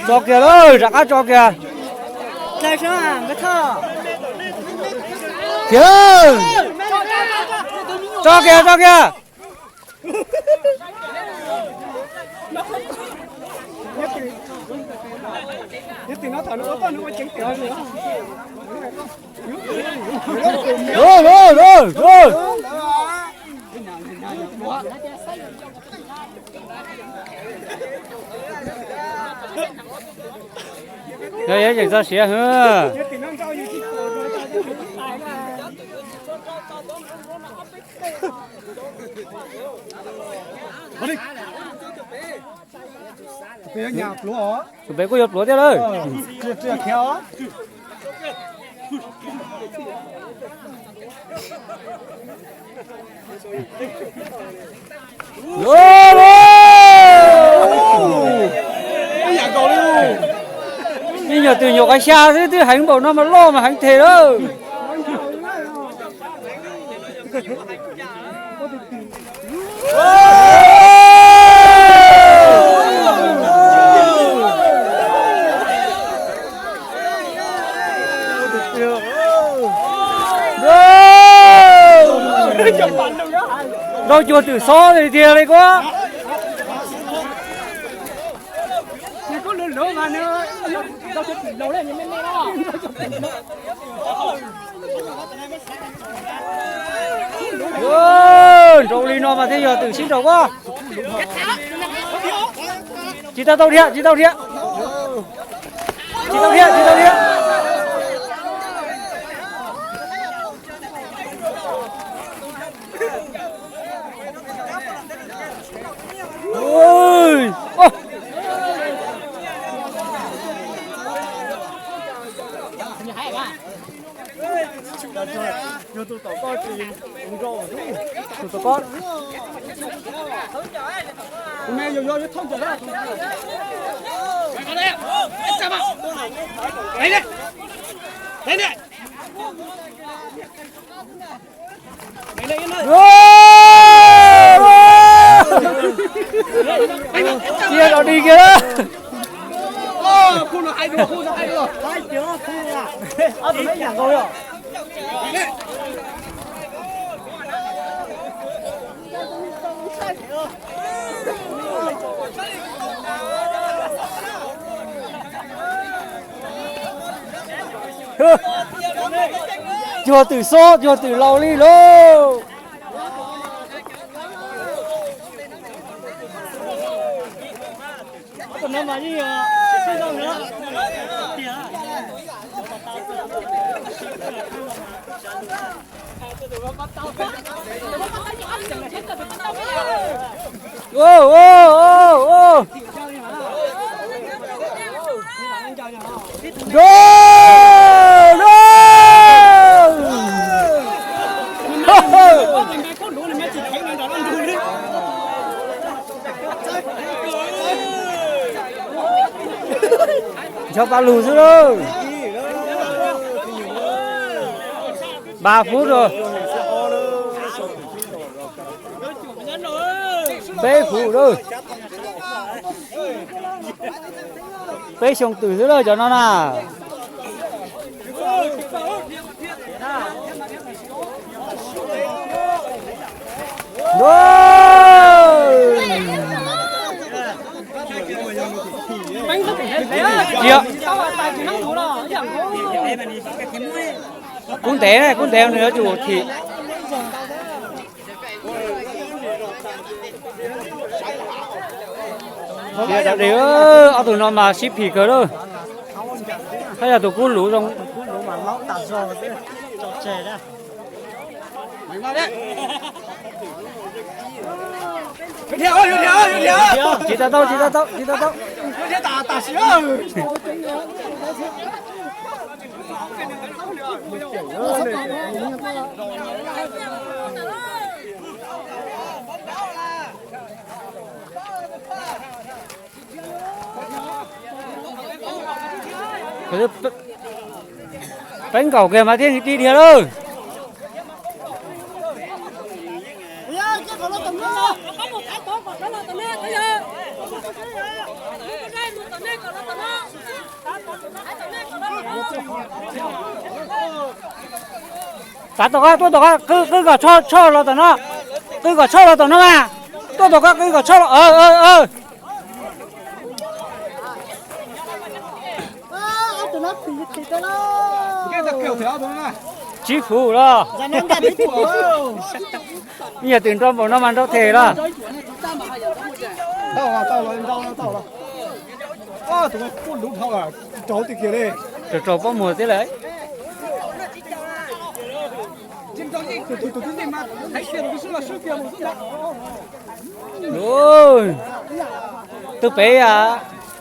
Tso kiag lawm, rov qab tso kiag. Kiag lawm. Tso kiag, tso kiag. Lawm, lawm, lawm, lawm. Yog tseem txog siav hwv. Tus pem kuj yuav pluav thiab lawm. Me nyuam twm nyuam qhuav xya xwb twb heev npaum no mas loj mas heev thiab lawm. Nrau cuag twm xob li tiag li kuv. Nrau li no mas thiaj yog twm sib nraus ua. Tsis tau tau dhia, tsis tau dhia. Tsis tau dhia, tsis tau dhia. Tus tom koj. Cia los đi kiag. Cuag twm xob, cuag twm laus li lauj. Ncho pa lug xwb lauj. Ba phub rau. Peb phub rau. Peb xyoo twm xwb lauj cov no na. Kub ntev, kub ntev nws yuav tsum thim. Ob tug no mas sib phim kawg lawm. Hab yog tus kub luv zoo. Tsis tau tau, tsis tau tau, tsis tau tau. Peb nkaum kiag mas thiaj li dhia lawm. Kav tom qab, tuaj tom qab, qw kom tshaj los tom no. Qw kom tshaj los tom no mas. Tuaj tom qab qw kom tshaj los. Tsib fuv los. Yog twm nrau npaum no mas nrau them los. Raug pob muag thiab lawm. Tus pem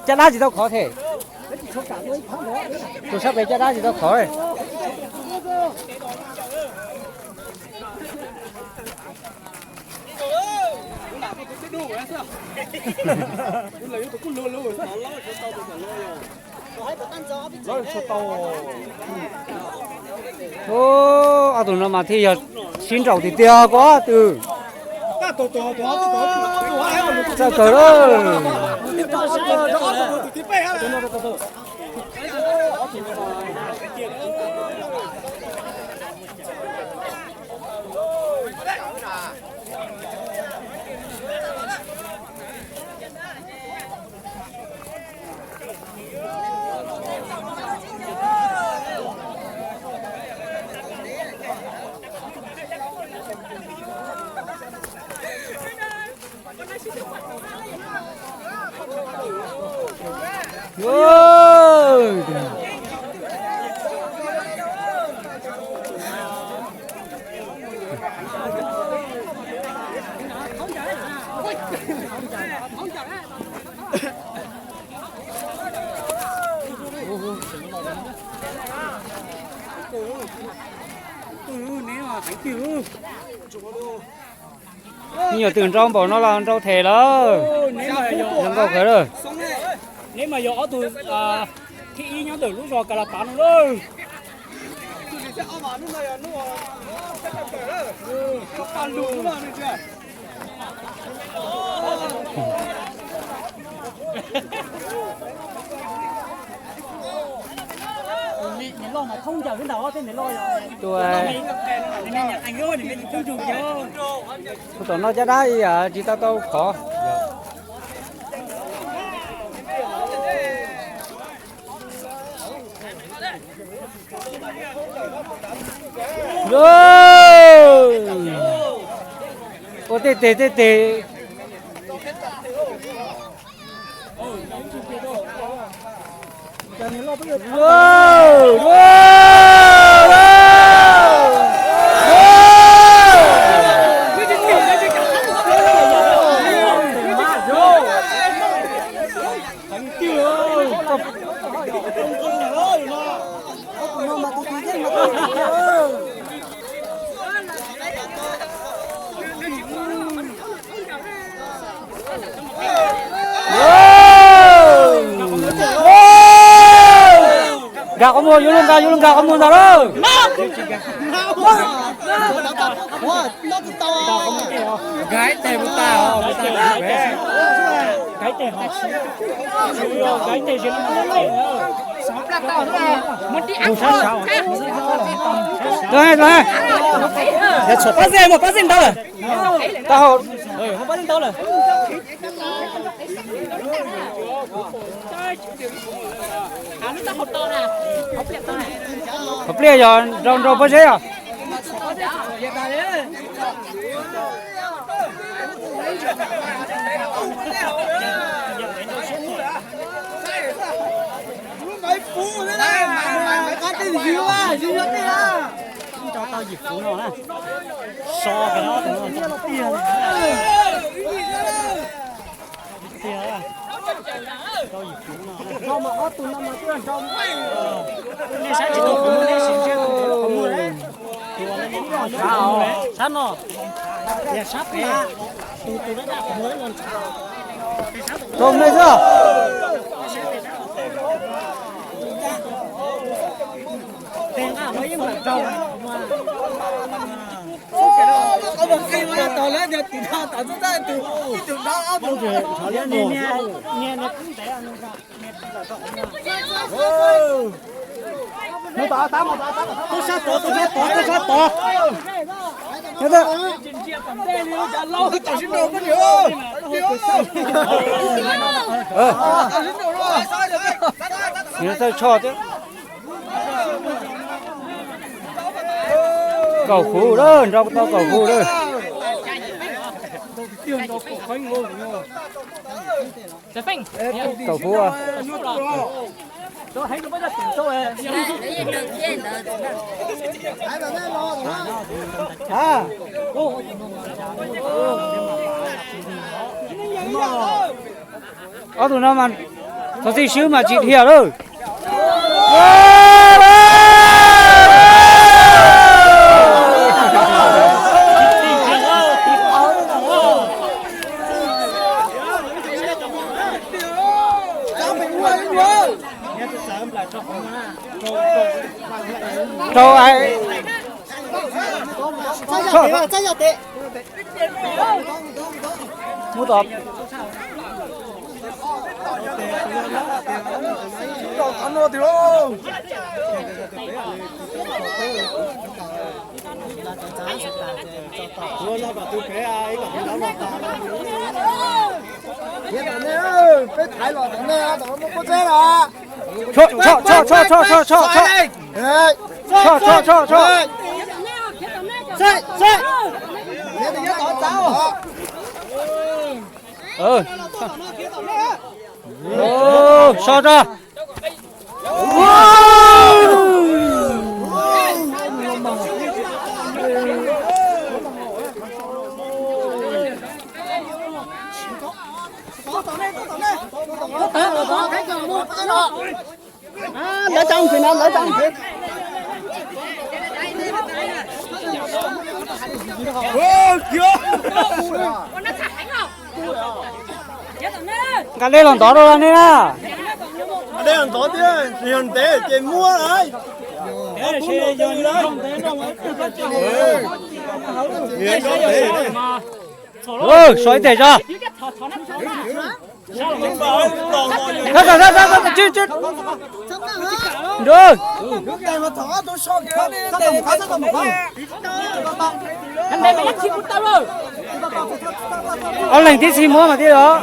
caj dab tsis tau khov thiab. Tus sab pem caj dab tsis tau khov. Ob tug no mas thiaj yog sib nraus tiag tiag ko ob tug. Txawj kawg lawm. Nyuam twm nrau npaum no los nrau them lawm. Zoo nkauj kawg lawm. Neb mas yog ob tug thib ib nyob ntawm lub zos Ka La Pav no lawm. Tus tom no caj dab tsis tau tau khov. Ua tej teg tej teg. Nkag qhov muag, yuav luag nkag, yuav luag nkag qhov muag ntag lauj. Tus sab saud. Tus sab saud. Yog tshuav pab zej, muaj pab zej ntau lawm. Taub hau. Pab zej ntau lawm. Qhov pliaj yog nrau nrau pob zeb os. Tau yim fuv no na. So tiag. Nej saib tsis tau qhov muag, nej sim ntsib qhov muag. Sab no, sab pem, tus tus dab dab qhov muag no. Rau nej xwb. Tes nqaj no yeej mam raug. Tus no, tus no, tus no. Tuaj sab tod, tuaj sab tod, tuaj sab tod. Txawj tshoj thiab. Kaum fuv lawm, nrau tau kaum fuv lawm. Kaum fuv. Ob tug no mas thov txij swb mas tsis dhia lawm. Rau ai. Muab tod. Peb thaiv los tom nej, tom no muaj pob zeb los. Tso, tso, tso, tso, tso, tso, tso. Tso, tso, tso, tso. So tso. Lawv tau ntxiv no, lawv tau ntxiv. Nqa dej los ntov rau nej na. Nqa dej los ntov thiab, yog ntev ces muab lawm. So ib teg tso. Ob leeg tib txhij muab mas thiaj os.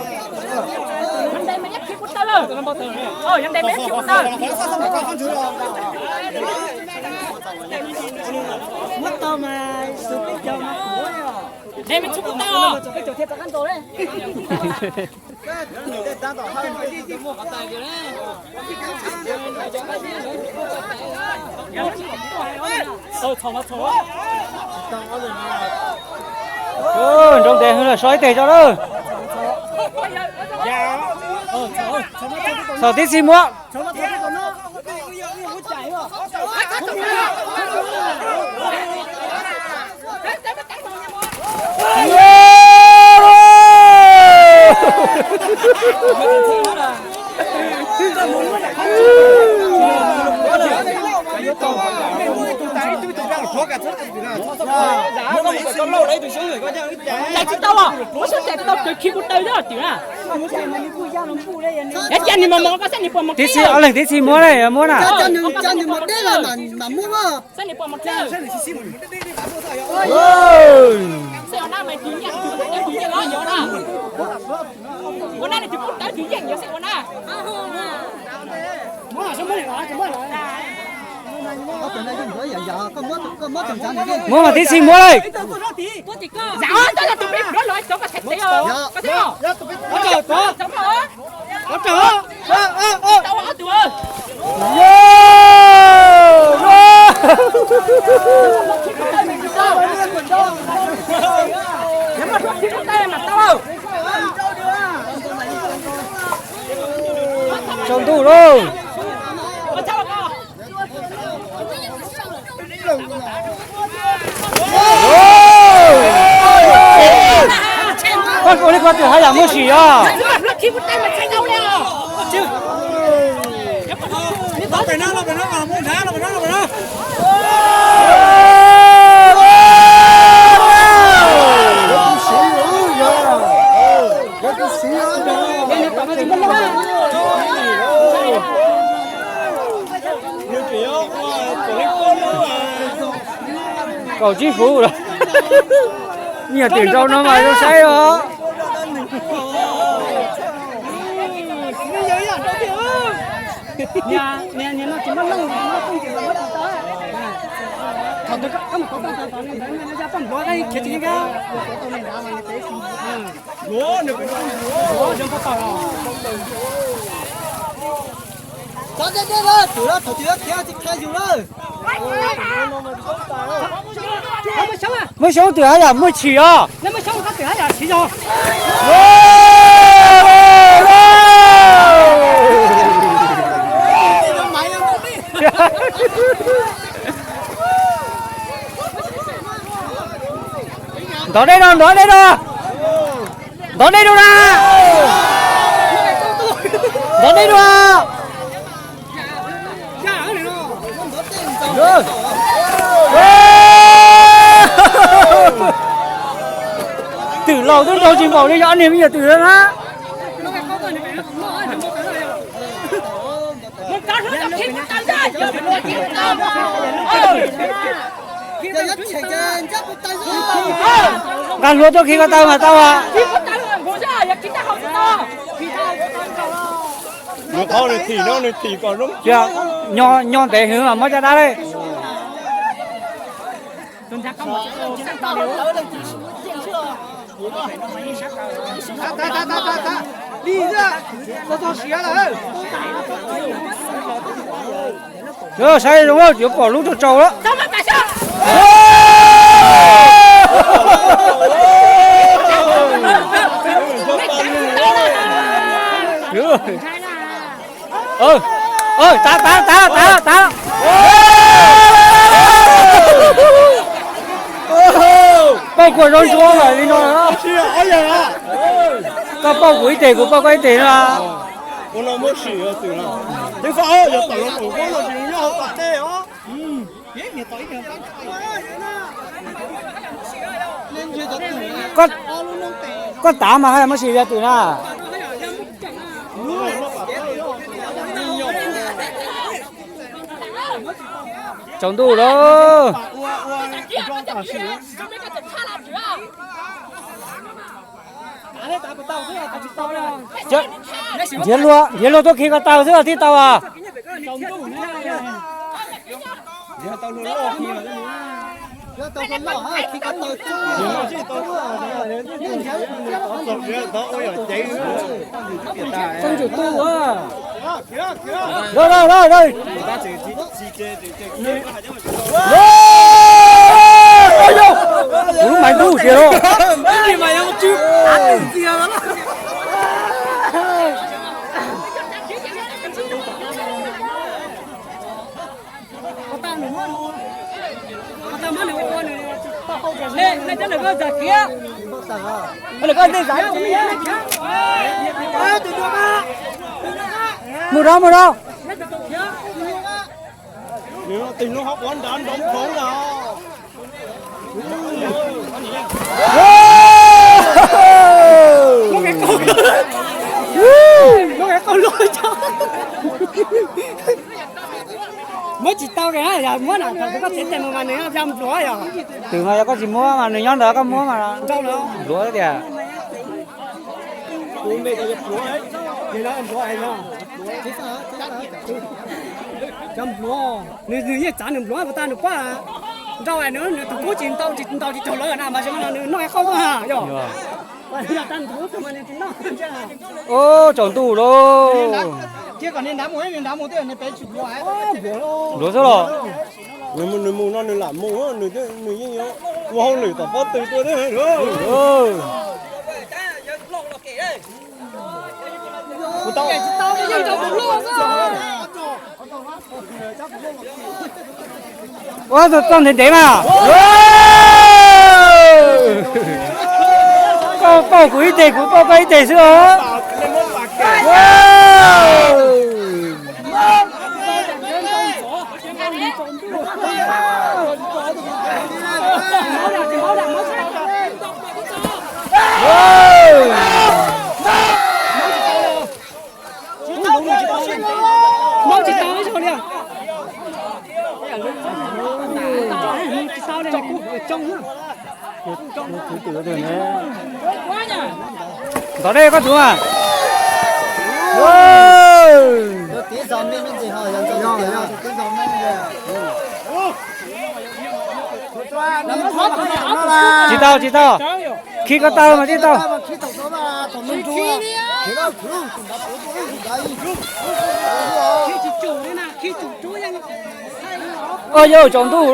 Nroo ntev hwv lawm, so ib teg tso lawm. Xav tib txhij muab. Tsis tau, muab sab tsis tau, kwv khi kuv taw xwb tim na. Yog cas nws mos mos koj xav nws puas mos tib txhij, ob leeg tib txhij muab, muab na. Xav nws puas mos tib. Ua na, ua na, tus kuj tawv tus yeej yuav xwb ua na. Muab mas tib txhij muab lawm. Tsaus ntuj lauj. Koj ua li ko twb haj yam muaj sim os. Kaum tsib puv lawm. Nyuag twm nraud no mas zoo saib os. Muaj xyoob twm haj yam muaj tshis os. Ntov dej no, ntov dej no. Ntov dej no na. Ntov dej no na. Twm laus twb nrau tsis npaum li, yog ob niag me nyuam twm na. Nqa hlua tuaj khi ko taw mas tau. Nws qhov nws thim no nws thim kom zoo. Nyo ntev hwv mas muab caj dab li. Saib zoo yuav pom lub tsaus tsaus lawm. Tav, tav, tav, tav, tav. Pauj kuj zoo ntsuab lawm li no. Koj pauj kuv ib teg, kuv pauj koj ib teg no. Koj tav mas haj yam muab sim yog twm na. Tsaus ntuj lawm. Nrhiav luag, nrhiav luag tuaj khi ko taw xwb thiaj tau as. Kuv lub mais ntub tiag lauj. Mus rau, mus rau. Tus no ho ua nrad nrov nrov na. Muab tsis tau li, yog muab na, thaum koj txiav tes mus mas nws ya npluav yog. Twm mas yog koj tsis muab mas nws nyob ntawd, koj muab mas npluav tiag. Cov npluav, nws, nws yeej txav nws npluav puas tas nws pab. Nrau nws, nws tus kub tsis ntau, tsis ntau tsis raug lawm na mas nws noj qauj yog. Ub, tsaus ntuj lauj. Npluav xwb los. Nws mus no nws lam mus, nws yeej yuav ua hauj lwm tom pob tw tuaj thiab. Ua txoj ntev ntev mas. Koj pauj kuv ib teg, kuv pauj koj ib teg xwb os. Muab tsis tau ib zaug li. Ntov dej koj tus mas. Tsis tau, tsis tau. Khi ko taw mas tsis tau. Ua yau tsaus ntuj.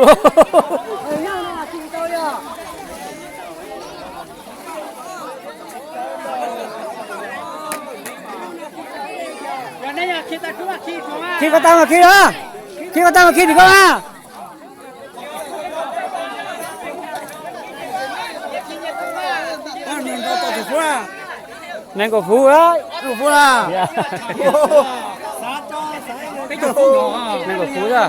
Khi ko taw mas khi na. Khi ko taw mas khi tim koj na. Nees nkaum fuv a. Nees nkaum fuv a. Khi ko taw mas khi na.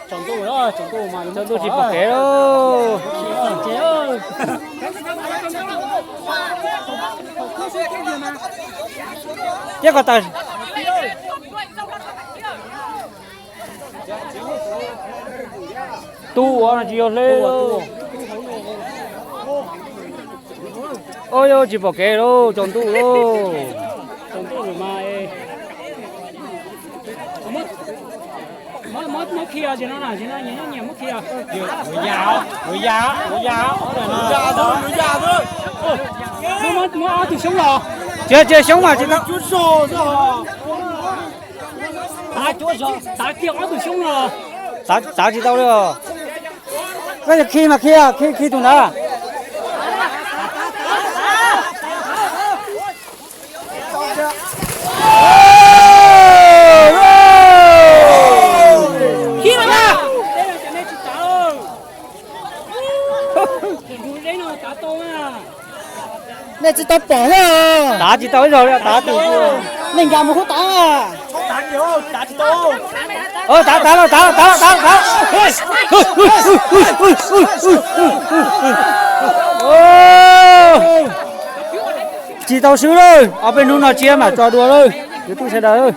Tsaus ntuj tsis pom kev lauj. Thiab ko taw. Tu ua no tsis yog hle. Ua yau tsis pom kev lauj, tsaus ntuj lauj. Tsis, tsis xyoob mas tsis tau. Tav tsis tau li os. Koj yog khi mas khi, khi, khi tus ntawd. Nej tsis tau pom thiab. Tav tsis tau ib zaug li, tav tus. Nej nkag mus hub tav. Tav, tav los, tav los, tav los, tav los, tav los. Tsis tau swb lawm, ob peb hnub no tsiab mam tso dua lawm kwv tij sawv daws.